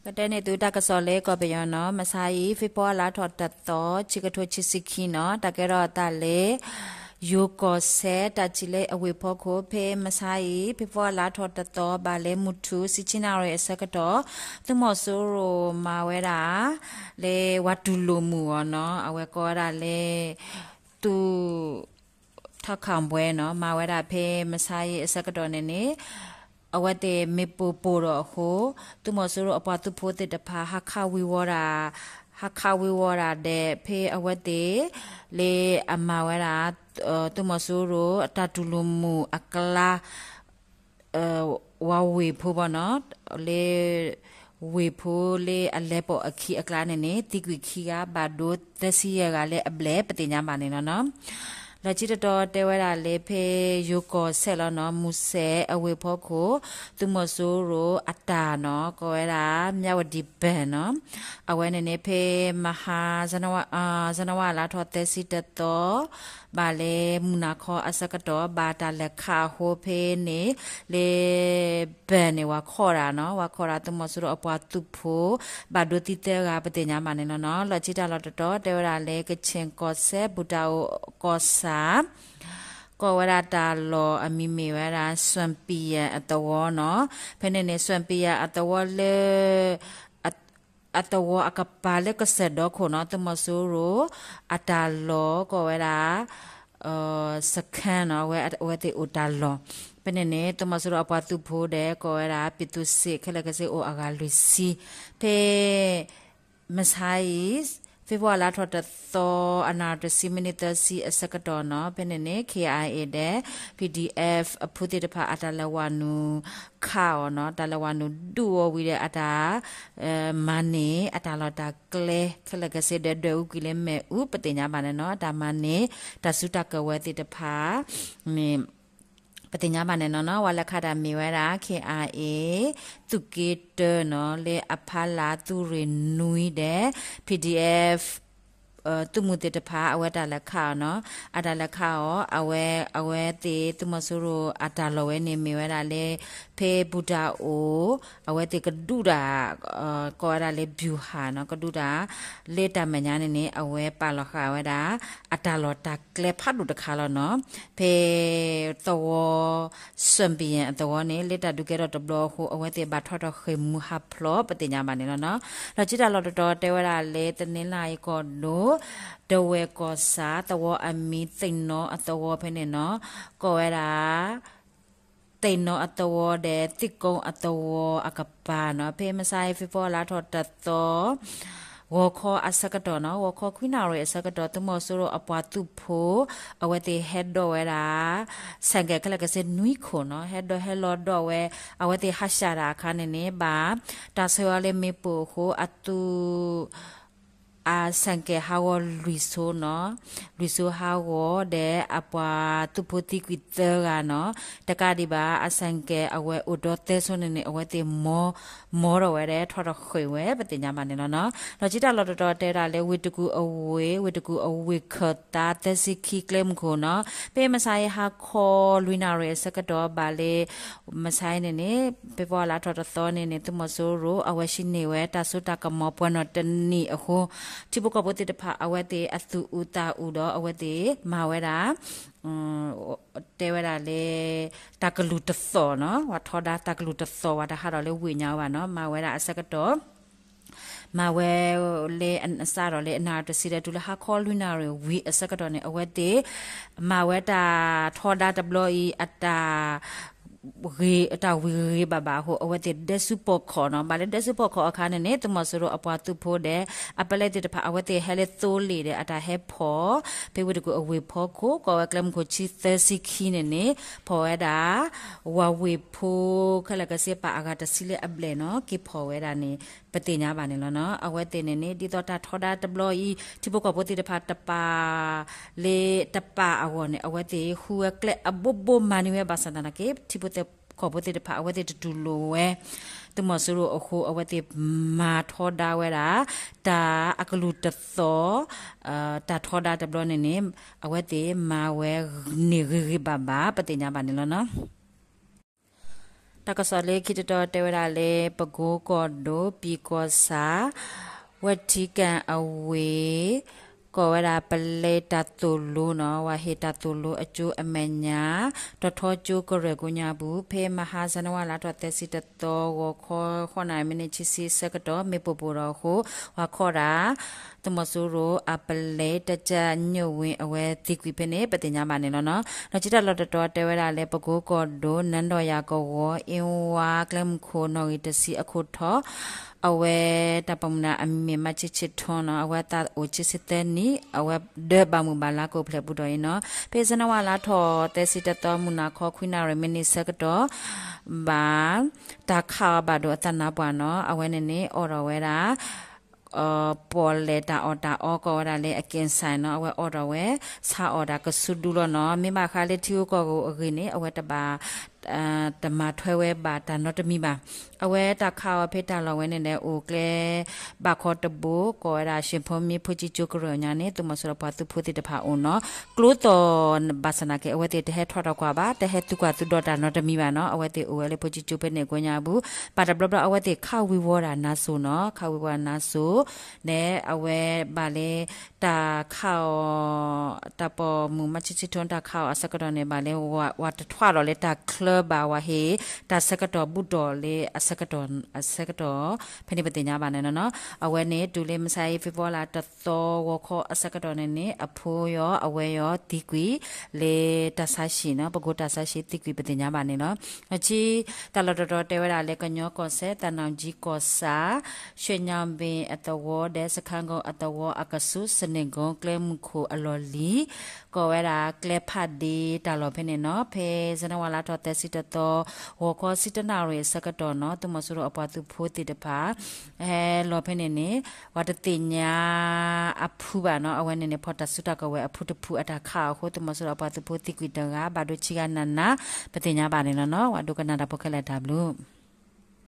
ကတဲန့ၢ်သုတၢ်ကစီၣ်လၢကီၢ်ပယီၤနီၤ, မဆါအံၤ ဖ့ၤဘြူၤအါလါထီၣ်တသီ ခံကထိခံဆံခံနီၤ, တၢ်ကဲထီၣ်အသးလၢ ယိၤကီၢ်စဲၣ် တၢ်ထံၣ်လၢအဝ့ၢ်ဖီခိၣ် ဖဲမဆါအံၤ ဖ့ၤဘြူၤအါလါထီၣ်တသီ ဘၣ်လၢမုၢ်ထူၣ် ဆံဆံနၣ်ရံၣ်အဆၢကတီၢ် သုးမီၤစိရိၤမၤဝဲဒၣ် လၢဝၤတူၢ်လိာ်မုၢ်အီၤနီၤ, အဝဲကိးဝဲဒၣ်လၢ သူ ထီၣ်ခၣ်ဘှဲနီၤ, မၤဝဲဒၣ်ဖဲမဆါအံၤအဆၢကတီၢ်န့ၣ်န့ၣ် အဝဲသ့ၣ်မ့ၣ်ပိၢ်ပိၢ်ထီၣ်အဃိ သုးမီၤစိရိၤအပှၤသုးဖိသ့ၣ်တဖၣ် ဟးခးဝံၤဝီၤတၢ်, ဟးခးဝံၤဝီၤတၢ်ဒီး ဖဲအဝဲသ့ၣ် လၢအမၤဝဲဒၣ် သုးမီၤစိရိၤ အတၢ်တူၢ်လိာ်မုၢ်အကျါ ဝၤဝ့ၢ်ဖိဘီနီၤ, လၢ ဝ့ၢ်ဖိလၢအလဲၤပိာ်အခံအကျါန့ၣ်န့ၣ် သံကွံာ်ခံဂၤ ဘၣ်ဒိသၢဆံယဲၢ်ဂၤလၢအဘျဲၣ် ပသ့ၣ်ညါဘၣ်န့ၣ်လီၤနီၤ. လီၢ်ခံတတီၤတဲဝဲဒၣ်လၢဖဲယိၤကီၢ်စဲၣ်လီၤနီၤ, မုၢ်ဆဲးအဝ့ၢ်ဖီခိၣ် သုးမီၤစိရိၤအတၢ်နီၤ ကိးဝဲဒၣ် မြဝတီဘဏ်နီၤ, အဝဲန့ၣ်န့ၣ် ဖဲမဟါ ဇန်နဝါလါထီၣ်သၢဆံတသီ ဘၣ်လၢမုၢ်နၤခီအဆၢကတီၢ် ဘၣ်တၢ်လဲၤခးအဃိဖဲန့ၣ် လၢ ဘဏ်န့ၣ် ဝၤခီၣ်တၢ်နီၤ, ဝၤခီၣ်တၢ် သုးမီၤစိရိၤအပှၤသုးဖိ ဘၣ်ဒိသံသၢဂၤ ပသ့ၣ်ညါဘၣ်န့ၣ်လီၤနီၤ. လီၢ်ခံတၢ်လီၢ်တတီၤ တဲဝဲဒၣ်လၢ ကခ့ၣ်ကီၢ်စဲၣ် ဘူၣ်တၢ်အိၣ်ကီၢ်ဆၣ် ကိးဝဲဒၣ်တၢ်လီၢ်အမံၤမ့ၢ်ဝဲဒၣ် စွမ်ပီယၣ်အသဝီနီၤ, ဖဲန့ၣ်န့ၣ် စွမ်ပီယၣ်အသဝီလၢ အသဝီအကပၤလၢကစၢၢ်ဒီခိၣ်နီၤ, သုးမီၤစိရိၤ အတၢ်လီၢ်ကိးဝဲဒၣ် စခန်းနီၤ, အဝဲသ့ၣ်အိၣ်တၢ်လီၢ်, ဖဲန့ၣ်န့ၣ် သုးမီၤစိရိၤအပှၤသုးဖိဒီး ကိးဝဲဒၣ် ပြည်သူ့စစ် ခဲလၢာ်ခဲဆ့အိၣ်အဂၤလွံၢ်ဆံ, ဖဲ မဆါအံၤ ဖ့ၤဘြူၤအါလါထီၣ်တသီ အနၣ်ရံၣ်တဆံ မံးနံးသၢဆံအဆၢကတီၢ်နီၤ, ဖဲန့ၣ်န့ၣ် ခ့ၣ်အါအ့ၣ် ဒီး ပီၣ်ဒံၣ်အဲၣ် အဖုသ့ၣ်တဖၣ် အတၢ်လဲၤဝၤနုာ်ခးအီၤနီၤ, တၢ်လဲၤဝၤနုာ်ဒုးအီၤဝံၤဒီးအတၢ် မၤန့ၢ် အတၢ်လီၢ်တၢ်ကျဲ ခဲလၢာ်ခဲဆ့ဒီး ဒွဲၣ်အူကွံာ်လၢမ့ၣ်အူ ပသ့ၣ်ညါဘၣ်န့ၣ်နီၤ, အတၢ်မၤန့ၢ် တၢ်စုတၢ်ကဝဲၤသ့ၣ်တဖၣ်န့ၣ် ပသ့ၣ်ညါဘၣ်န့ၣ်နီၤနီၤ, ဝၤလဲၤခးတၢ်မ့ၢ်ဝဲဒၣ် ခ့ၣ်အါအ့ၣ် သုးက့တၢနီၤ, လၢအဖီလာ်သုးရ့ၣ်နွံဒီး ပီၣ်ဒံၣ်အဲၣ် သုးမုၢ်သ့ၣ်တဖၣ် အဝဲတၢ်လဲၤခးအီၤနီၤ, အတၢ်လဲၤခးအီၤ အဝဲ အဝဲသ့ၣ်သုးမီၤစိရိၤအတၢ်လီၢ်ဝဲန့ၣ် မ့ၢ်ဝဲဒၣ်လၢ ဖဲဘူၣ်တၢ်အိၣ် အဝဲသ့ၣ်ကဒုးတၢ် ကိးဝဲဒၣ်လၢ ဗျူဟာ နီၤ, ကဒုးတၢ် လၢတၢ်မဲာ်ညါန့ၣ်န့ၣ် အဝဲပာ်လီၤဃာ်ဝဲဒၣ် အတၢ်လီၢ်တၢ်ကျဲဖးဒိၣ်တခါလီၤနီၤ, ဖဲ သဝီ စွမ်ပီယၣ်အသဝီန့ၣ် လၢတၢ်ဒုးကဲထီၣ်တဘျီအဃိ အဝဲသ့ၣ်ဘၣ်ထီၣ်ထီၣ်ဃ့ၢ်မူဟးဖျိး ပသ့ၣ်ညါဘၣ်န့ၣ်လီၤနီၤ. လီၢ်ခံတၢ်လီၢ်တတီၤတဲဝဲဒၣ်လၢ တနီသရံၣ်ကီၢ်ဒိၣ် ဒဝဲၢ်ကီၢ်ဆၣ် သဝီအမံၤ သ့ၣ်နီအသဝီဖဲန့ၣ်နီၤ, ကိးဝဲဒၣ် သ့ၣ်နီအသဝီဒီး သ့ၣ်ကိအသဝီအကပၤနီၤ, ဖဲမဆါအံၤ ဖ့ၤဘြူၤအါလါထီၣ်တသီ ဂီၤခီအဆၢကတီၢ်နီၤ, ဂီၤခီခွံနၣ်ရံၣ်အဆၢကတီၢ် သုးမီၤစိရိၤအပှၤသုးဖိ အဝဲသ့ၣ်ဟဲဒိးဝဲဒၣ် ဆဲးကဲးခဲလၢာ်ခဲဆ့နွံခိၣ်နီၤ, ဟဲဒိးဟဲလီၤဒိးဝဲ အဝဲသ့ၣ်ဟးဆှဲးတၢ်အခါန့ၣ်န့ၣ် ဘၣ်တၢ်ဆှၢအီၤလၢမ့ၣ်ပိၢ်အဃိ အသုး အဆဲးကဲးဟးဂီၤလွံၢ်ဆိနီၤ, လွံၢ်ဆိဟးဂီၤဒီး အပှၤသုးဖိသံကွံာ်သၢဂၤနီၤ, တကးဒံးဘၣ် အဆဲးကဲးအဝဲအိၣ်ဒီးသၢဆိန့ၣ်န့ၣ် အဝဲသ့ၣ် မီထီၣ်ဝဲဒီး ထီၣ်ထီၣ်ဃ့ၢ်ဝဲ ပသ့ၣ်ညါဘၣ်န့ၣ်လီၤနီၤ. လီၢ်ခံတၢ်လီၢ်တတီၤတဲဝဲဒၣ်လၢ ဝ့ၢ်တကူၣ်အဝ့ၢ် ဝ့ၢ်တကူၣ်အဝ့ၢ်ခၢၣ်သး သၢဆံခံကျဲမုၢ်ခိၣ်နီၤ, ဖဲမဆါအံၤဟါခီလွံၢ်နၣ်ရံၣ်အဆၢကတီၢ် ဘၣ်လၢ မဆါအံၤန့ၣ်န့ၣ် ဖ့ၤဘြူၤအါလါထီၣ်တသီန့ၣ်န့ၣ် သုးမီၤစိရိၤ အဝဲဟံးန့ၢ်ဝဲတၢ်စိတၢ်ကမီၤပှဲၤနီၣ်တနံၣ်အဃိ ထံဖိကီၢ်ဖိသ့ၣ်တဖၣ် အဝဲသ့ၣ်အသူၣ်အုးသးအုးဒီး အဝဲသ့ၣ်မၤဝဲဒၣ် တဲဝဲဒၣ်လၢ တၢ်ကလုၢ်တသီၣ်နီၤ, ပှၤထီဒါတၢ်ကလုၢ်တသီၣ် ပှၤတဟးထီၣ်လၢဝ့ၢ်ညါဘၣ်နီၤ, မၤဝဲဒၣ်အဆၢကတီၢ် မၤဝဲလၢအစးထီၣ်လၢအနၣ်ရံၣ်တဆံဒီး တုၤလၢဟါခီလွံၢ်နၣ်ရံၣ်ဝံၤအဆၢကတီၢ်န့ၣ် အဝဲသ့ၣ် မၤဝဲတၢ်ထီဒါတဘျီအံၤ အတၢ် ဂ့ၤ အတၢ်ဝံၤဂ့ၤဂ့ၤဘၣ်ဘၣ်အဃိ အဝဲသ့ၣ်ဒဲဆူပီၣ်ခီၣ်နီၤ, ဘၣ်လၢဒဲဆူပီၣ်ခီၣ်အခါန့ၣ်န့ၣ် သုးမီၤစိရိၤအပှၤသုးဖိဒီး အပလဲသ့ၣ်တဖၣ် အဝဲသ့ၣ်ဟဲလၢသိလ့ၣ်ဒီး အတၢ်ဟဲဖီၣ် ဖဲဝ့ၢ်တကူၣ်အဝ့ၢ်ဖီခိၣ် ကိးဝဲကျဲမုၢ်ခိၣ်ဆံသၢဆံခံန့ၣ်န့ၣ် ဖီၣ်ဝဲဒၣ် ဝၤဝ့ၢ်ဖိ ခဲလၢာ်ခဲဆ့ပာ်အဂၤတဆံလၢအဘျဲၣ်နီၤ, က့ၤဖီၣ်ဝဲဒၣ်န့ၣ် ပသ့ၣ်ညါဘၣ်န့ၣ်လီၤနီၤ. အဝဲသ့ၣ်န့ၣ်န့ၣ် ဒ်သိးတၢ်ထီဒါတဘျီအံၤ ထံဖိကီၢ်ဖိသ့ၣ်တဖၣ်တပာ် လၢတပာ်အဂီၢ်န့ၣ် အဝဲသ့ၣ်ဟူးဝဲကျဲအဘိဘိမၤန့ၢ်ဝဲဘၣ်ဆၣ်သနာ်က့ ထံဖိကီၢ်ဖိသ့ၣ်တဖၣ် အဝဲသ့ၣ်တတူၢ်လိာ်ဝဲ သုးမီၤစိရိၤအဃိ အဝဲသ့ၣ်မၤထီဒါဝဲဒၣ် တၢ်အကလုၢ်တသီၣ် တၢ်ထီဒါတဘျီန့ၣ်န့ၣ် အဝဲသ့ၣ်မၤဝဲန့ၢ်ဂ့ၤဂ့ၤဘၣ်ဘၣ် ပသ့ၣ်ညါဘၣ်န့ၣ်လီၤနီၤ. တၢ်ကစီၣ်လၢခံတတီၤတဲဝဲဒၣ်လၢ ပကိကီၢ်ဒိၣ် ပံၤကီၢ်ဆၣ် ဝဲထံကၣ်အဝ့ၢ် ကိးဝဲဒၣ်ပလဲၤတၢ်သိၣ်လိနီၤ, ဝၤဟ့ၣ်တၢ်သိၣ်လိအကၠိအမဲာ်ညါ တီၤထီကၠိကရၢၢ်ကိးညါပူၤ ဖဲမဟါ ဇန်နဝါလါထီၣ်သၢဆံတသီ ဂီၤခီဃိးနၣ်ရံၣ်မံးနံးဆံဆံဆၢကတီၢ် မ့ၢ်ပိာ်ပိာ်ဒီးအဃိ ပှၤခီၣ်တၢ် သုးမီၤစိရိၤအပလဲၤ တပ်ကြပ်ညို့ဝင်း အဝဲသံကွံာ်ဖဲန့ၣ် ပသ့ၣ်ညါဘၣ်န့ၣ်လီၤနီၤ. ဒီးခံတၢ်လီၢ်တတီၤတဲဝဲဒၣ်လၢ ပကိကီၢ်ဒိၣ် နၢဒီးယၤကဝီၤ အ့ဝါကျဲမုၢ်ခိၣ် နီၣ်ဂံၢ်တဆံအခိၣ်ထီၣ် အဝဲတၢ်ပိာ်မုၣ်န့ၣ် အမံၤမ့ၢ် မၢ်ဆံဆံထွန်းနီၤ, အဝဲအသးအိၣ်ခံဆံသၢနံၣ်, အဝဲဒၢဘၣ်မုၢ်ဘၣ်လါကိးဖျဲးပူၤဒီးအံၤနီၤ, ဖဲ ဇန်နဝါလါထီၣ်သၢဆံတသီ မုၢ်နၤခီ ခွံနၣ်ရံၣ်မံးနံးဆၢကတီၢ် ဘၣ်တၢ်ခးအီၤဘၣ်ဒိအသးနါပှၢ်နီၤ, အဝဲန့ၣ်န့ၣ် အိၣ်ဒီးဝဲဒၣ် ပီၣ်လဲၣ်တၢ်အီၣ်တၢ်အီ ကိးဝဲဒၣ်လၢ အကဲၣ်စဲးနီၤ, အဝဲအိၣ်ဒီးဝဲ ဆါအီၣ်တၢ်ကဆူးဒူလီၤနီၤ, မ့ၢ်ဘၣ်ဃးလၢထံဂုၤကီၢ်ဂၤအဂ့ၢ်န့ၣ် အဝဲတဘၣ် တမၤထွဲဝဲဘၣ်တၢ်နီတမံၤဘၣ်. အဝဲတၢ်ခးအီၤဖဲတၢ်လီၢ်ဝဲန့ၣ်ဒီး အိၣ်ကျဲဘၣ်ခီတဘိ ကိးဝဲဒၣ် ရွှေဘိုမင်း ဖိကၠံကၠိကရၢၢ်ညါန့ၣ် သုးမီၤစိရိၤပှၤသုးဖိသ့ၣ်တဖၣ်အိၣ်နီၤ, ကျိသီၣ်ဘၣ်ဆၣ်နာ်က့ အဝဲသ့ၣ်တဟဲထီၣ်တၢ်ကွၢ်ဘၣ်, တဟဲသုးကွၢ်သုးဒီးတၢ်နီတမံၤဘၣ်နီၤ, အဝဲသ့ၣ်အိၣ်ဝဲလၢဖိကၠံကၠိဖဲန့ၣ်အကိးညါပူၤ, ဘၣ်တဘျီဘျီအဝဲသ့ၣ်ခးဝံၤဝီၤဒၣ်နါစိၤနီၤ, ခးဝံၤဝီၤနါစိၤ န့ၣ် အဝဲဘၣ်လၢ တၢ်ခးအီၤ တၢ်ပိာ်မုၣ် မၢ်ဆံဆံထွန်း တၢ်ခးအီၤအဆၢကတီၢ်န့ၣ် ဘၣ်လၢ ဝၤတထွးဒီးလၢတၢ်ချၢဘၣ်ဝၤဟ့ၣ် တၢ်ဆၢကတီၢ်ဘူးတီၢ်လၢ အဆၢကတီၢ် ဖဲန့ၣ်ပသ့ၣ်ညါဘၣ်န့ၣ်လီၤနီၤ. အဝဲန့ၣ် တုၤလၢမုၢ်ဆါအံၤ ဖ့ၤဘြူၤလါ တသီ ဂီၤခီအဆၢကတီၢ်န့ၣ်န့ၣ် အဖိယီၤ အဝဲယီၤသံကွံာ် လၢတၢ်ဆါဟံၣ်နီၤ, ပကိးတၢ်ဆါဟံၣ်သံကွံာ်ပသ့ၣ်ညါဘၣ်န့ၣ်လီၤ. အဆံ တၢ်လီၢ်တတီၤတဲဝဲဒၣ်လၢ ကညီကီၢ်စဲၣ် သၢနၣ်ကၠံကီၢ်ဆၣ် ရွှေညောင်ပင်အသဝီ ဒဲစခန်းကုန်းအသဝီအကဆူး စန့ၢ်ကုန်း ကျဲမုၢ်ခိၣ်အလီၢ်လံၤ ကိးဝဲဒၣ်ကျဲဖးဒ့တၢ်လီၢ်ဖဲန့ၣ်နီၤ, ဖဲ ဇန်နဝါလါထီၣ်သၢဆံတသီ ဂီၤခီဆံတၢနၣ်ရံၣ်အဆၢကတီၢ်နီၤ, သုးမီၤစိရိၤအပှၤသုးဖိသ့ၣ်တဖၣ် ဟဲလီၤဖဲန့ၣ်န့ၣ် ပှၤတသ့ၣ်ညါအဖုဘၣ်နီၤ, အဝဲန့ၣ်န့ၣ် ဖီၣ်တၢ်စုတၢ်ကဝဲၤအဖုတဖုအတၢ်ခးအဃိ သုးမီၤစိရိၤအပှၤသုးဖိသံကွံာ်တဂၤ ဘၣ်ဒိဆံဂၤနးနး ပသ့ၣ်ညါဘၣ်န့ၣ်လီၤနီၤ, ပှၤဒိကနၣ်တၢ်ဖိခဲလၢာ်တၢ်ဘျုး